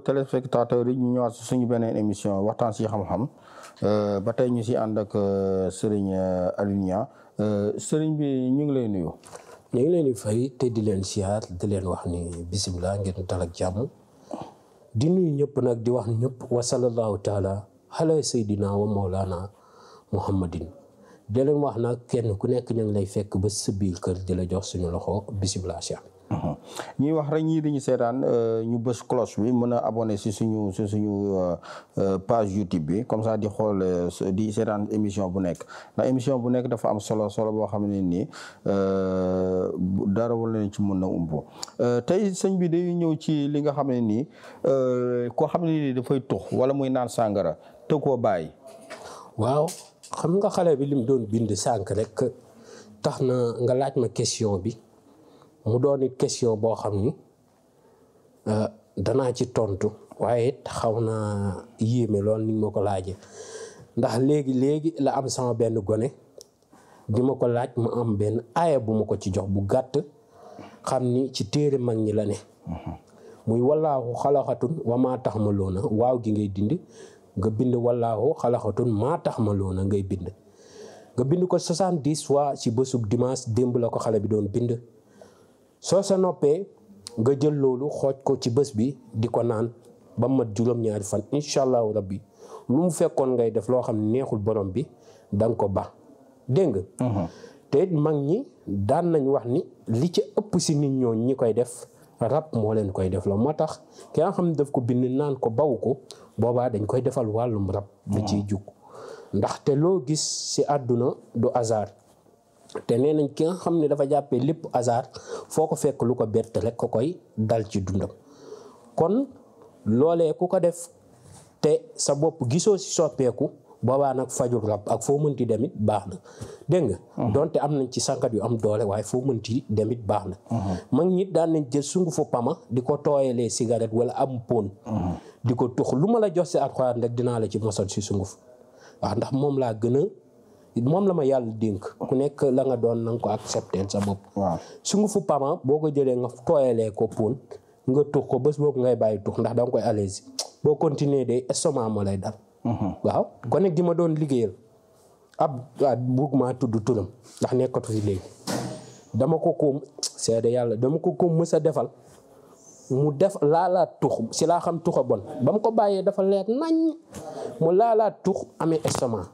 téléspectateurs yi ñu ñëwaat si suñu beneen émission waxtaan si xam-xam ba tey ñu si ànd ak Serigne Alioune Serigne bi ñu ngi lay nuyu. ñu ngi leen di fay te di leen siyaar di leen wax ni bisimilah ngeen dal ak jàmm di nuyu ñëpp nag di wax ñëpp wa sallallahu taala ala sayyidina wa mawlana muhammadin di leen wax nag kenn ku nekk ñu ngi lay fekk ba sa biir kër di la jox suñu loxo bisimilah siyaar. ñuy wax rek ñii dañu seetaan ñu bës cloche bi mën a abonné si suñu page YouTube bi comme ça di xool di seetaan émission bu nekk ndax émission bu nekk dafa am solo boo xam ne nii dara wala leen ci mën na umbo tey sëñ bi day ñëw ci li nga xam ne nii koo xam ne nii dafay tux wala muy naan sàngara te koo bàyyi. waaw xam nga xale bi lim doon bind sànq rek tax na nga laaj ma question bi. mu doon it question boo xam ni danaa ci tontu waaye it xaw na yéeme lool ni ma ko laajee ndax léegi la am sama benn gone di ma ko laaj mu am benn aaya bu ma ko ci jox bu gàtt xam ni ci téere mag ñi la ne muy wallaahu xalaxatun wa maa tax ma loona waaw gi ngay dindi nga bind wallaahu xalaxatun maa tax ma loona ngay bind nga bind ko 70 fois ci bésub dimanche démb la ko xale bi doon bind soo sa noppee nga jël loolu xooj ko ci bés bi di ko naan ba mat juróom-ñaari fan incha allahu rabbi lu mu fekkoon ngay def loo xam ne neexul borom bi da nga ko ba dégg nga te it mag ñi daan nañ wax ni li ci ëpp si nit ñooñ ñi koy def rab moo leen koy def la moo tax ki nga xam ne daf ko bind naan ko bawu ko boobaa dañ koy defal wàllum rab da ciy jug ndaxte loo gis si àdduna du hasard te nee nañ ki nga xam ne dafa jàppee lépp hasard foo ko fekk lu ko bett rek ko koy dal ci dundam kon loolee ku ko def te sa bopp gisoo si soppeeku boobaa nag fajul rab ak foo mënti demit baax na dégg nga donte am nañ ci sankat yu am doole waaye foo mënti demit baax na mag ñi daan nañ jël sungufu pama di ko tooyalee cigarette wala am pon di ko tux lu ma la jox si alxuraan rek dinaa la ci mosal si sunguf waaw ndax moom laa gën a moom la ma yàlla dénk ku nekk la nga doon na nga ko accepter sa bopp sungufu pama boo ko jëlee nga tooyalee ko pon nga tux ko bés boobu ngay bàyyi tux ndax da nga koy allergie boo continuer de estomac moo lay dal waaw gone gi ma doon liggéeyal bugg maa tudd turam ndax nekkatu fi léegi dama ko seede yàlla dama ko mës a defal mu def laalaat tux si laa xam tuxa bon ba mu ko bàyyee dafa leer nañ mu laalaat tux amee estomac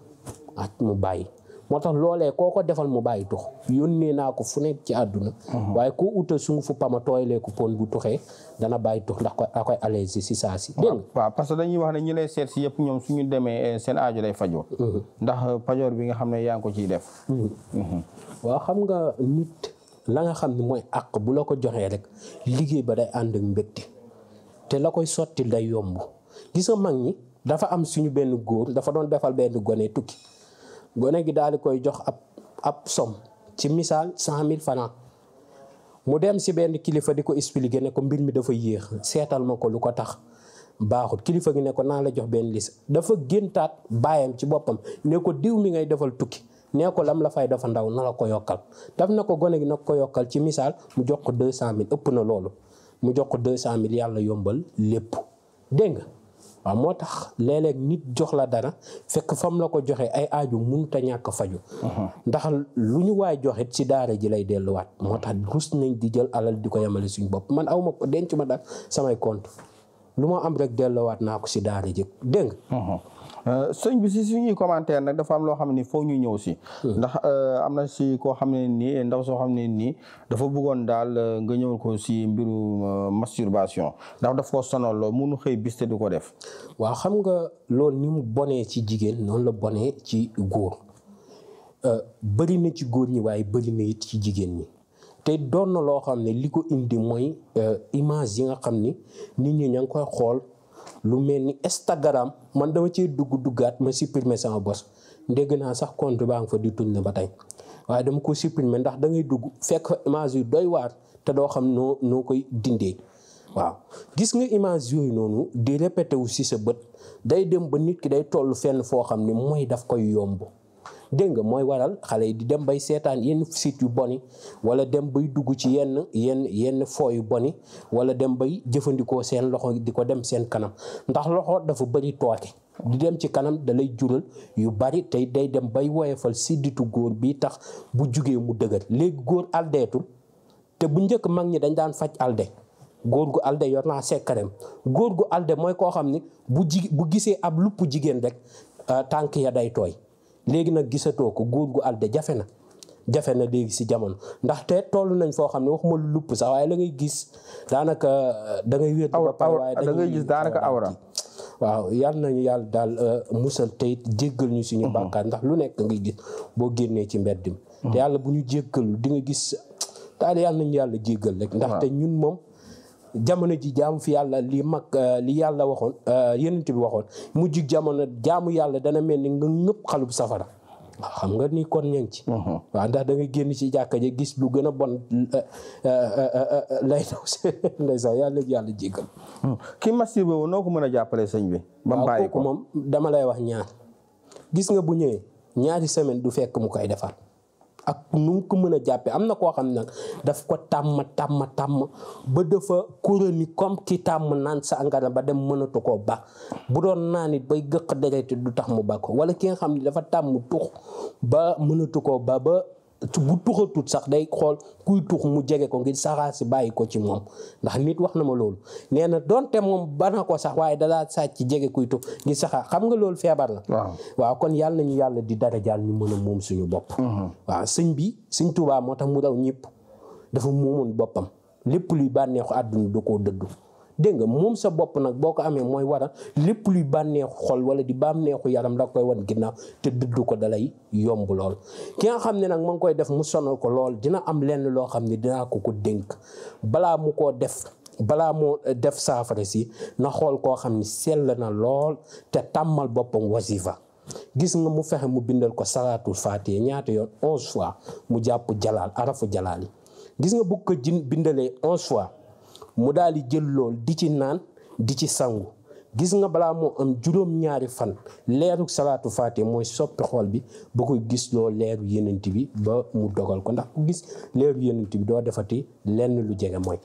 mu bàyyi moo tax loolee koo ko defal mu bàyyi tux yónnee naa ko fu nekk ci àdduna waaye koo utal sungufu pama tooyalee ko pon bu tuxee dana bàyyi tux ndax da koy allergie si saa si dégg nga waaw parce que dañuy wax ne ñi lay seet si yëpp ñoom suñu demee seen aajo lay fajoo ndax pajoor bi nga xam ne yaa ngi ko ciy def waaw xam nga nit la nga xam ne mooy àq bu la ko joxee rek liggéey ba day ànd ak mbégte te la koy sotti day yomb gis nga mag ñi dafa am suñu benn góor dafa doon defal benn gone tukki gone gi daal di koy jox ab somme ci misaal 100 000 francs mu dem si benn kilifa di ko expliquer ne ko mbir mi dafa yéex seetal ma ko lu ko tax baaxut kilifa gi ne ko naa la jox benn liste dafa géntaat baayam ci boppam ne ko diw mi ngay defal tukki nee ko lam la fay dafa ndaw na la ko yokkal daf na ko gone gi nag ko yokkal ci misaal mu jox ko 200 000 ëpp na loolu mu jox ko 200 000 yàlla yombal lépp dégg nga waaw moo tax léeg-léeg nit jox la dara fekk fam la ko joxe ay aaju mënut a ñàkk faju ndax lu ñu waay joxit ci daara ji lay delluwaat moo tax rus nañ di jël alal di ko yemale suñu bopp man aw ma ko denc ma daal samay compte lu ma am rek delluwaat naa ko ci daara ji dégg nga sëñ bi si suñuy commentaire nag dafa am loo xam ne foog ñu ñëw si ndax am na si koo xam ne nii ndaw soo xam ne nii dafa bëggoon daal nga ñëwal ko si mbiru masturbation ndax daf ko sonal lool mënu xëy bis te du ko def waaw xam nga loolu ni mu bonee ci jigéen noonu la bonee ci góor bëri na ci góor ñi waaye bëri na it ci jigéen ñi te doon na loo xam ne li ko indi mooy image yi nga xam ni nit ñi ña ngi koy xool lu mel ni Instagram man dama cee duggaat ma supprimer sama bos ndégg naa sax compte baa nga fa di tuñ ba tey waaye dama ko supprimer ndax da ngay dugg fekk image yu doy waar te doo xam noo koy dindee waaw gis nga image yooyu noonu di répété wu ci sa bët day dem ba nit ki day toll fenn foo xam ni mooy daf koy yomb dégg nga mooy waral xale yi di dem bay seetaan yenn site yu boni wala dem bay dugg ci yenn foo yu boni wala dem bay jëfandikoo seen loxo di ko dem seen kanam ndax loxo dafa bëri tooke di dem ci kanam da lay jural yu bari tey day dem bay woyefal sidditu góor bi tax bu jugee mu dëgër léegi góor aldeetul te bu njëkk mag ñi dañ daan faj alde góor gu alde yor naa sekkarem góor gu alde mooy koo xam ni bu gisee ab lupp jigéen rek tànk ya day tooy léegi nag gisatoo ko góor gu alde jafe na léegi si jamono ndaxte toll nañ foo xam ne waxuma lu lupp sax waaye la ngay gis daanaka da ngay wér ba pare waaye da ngay gis daanaka awra waaw yal nañu yàlla daal musal tey jéggal ñu suñu bàkkaar ndax lu nekk ngay gis boo génnee ci mbedd mi te yàlla bu ñu jéggalu di nga gis daal yàlla nañu yàlla jéggal rek ndaxte ñun moom jamono ji jaamu fi yàlla li yàlla waxoon yenent bi waxoon mujj jamono jaamu yàlla dana mel ni nga ngëpp xalub safara waaw xam nga ni kon ñang ci waaw ndax da nga génn ci jàkka ja gis lu gën a bon lay daw ndeysaan yàlla jéggal ki mastir boobu noo ko mën a jàppale sëñ bi ba mu bàyyi ko moom dama lay wax ñaar gis nga bu ñëwee ñaari semaine du fekk mu koy defar ak nu mu ko mën a jàppee am na koo xam ne nag daf ko tàmm ba dafa chronique comme ki tàmm naan sàngara ba dem mënatu koo baax bu doon naan it bay gëq dereti du tax mu baax ko wala ki nga xam ne dafa tàmm tux ba mënatu koo ba bu tuxatut sax day xool kuy tux mu jege ko ngir saxaar si bàyyi ko ci moom ndax nit wax na ma loolu nee na donte moom bana ko sax waaye dalaa sàcc jege kuy tux ngir saxaar xam nga loolu feebar la waaw kon yàlla nañu yàlla di dara jaal ñu mën a moom suñu bopp waaw sëñ Tuubaa moo tax mu daw ñëpp dafa moomoon boppam lépp luy bànneexu àdduna da koo dëddu dégg nga moom sa bopp nag boo ko amee mooy waral lépp luy bànneexu xol wala di bànneexu yaram da koy wan ginnaaw te dëddu ko dalay yomb lool ki nga xam ne nag ma ngi koy def mu sonal ko lool dina am lenn loo xam ne dinaa ko dénk balaa moo def saafara si na xool koo xam ne sell na lool te tàmmal boppam wasifa gis nga mu fexe mu bindal ko salaatul faatiha ñaata yoon 11 fois mu jàpp jalaal arafu jalaal yi gis nga bu ko bindalee 11 fois mu daal di jël lool di ci naan di ci sangu gis nga balaa moo am juróom-ñaari fan leeru salaatu faatiha mooy soppi xol bi ba koy gis loo leeru yenent bi ba mu dogal ko ndax ku gis leeru yenent bi doo defati lenn lu jege mooy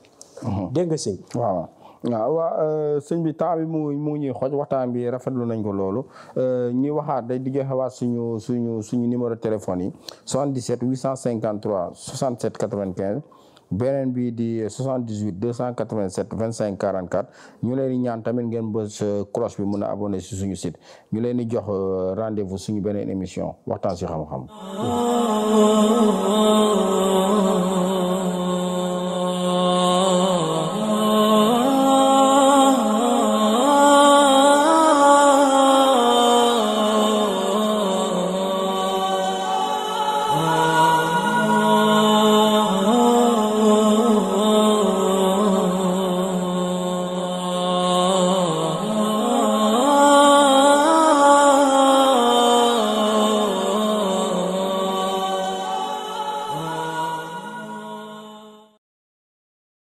dégg nga sëñ waaw sëñ bi temps bi mu ñuy xooj waxtaan bi rafetlu nañ ko loolu ñuy waxaat day di joxe waat suñu numéro téléphone yi 77 853 67 95 beneen bi di 78 287 25 44 ñu leen di ñaan tamit ngeen bës cloche bi mën a abonné si suñu site ñu leen di jox rendez-vous suñu beneen émission waxtaan si xam-xam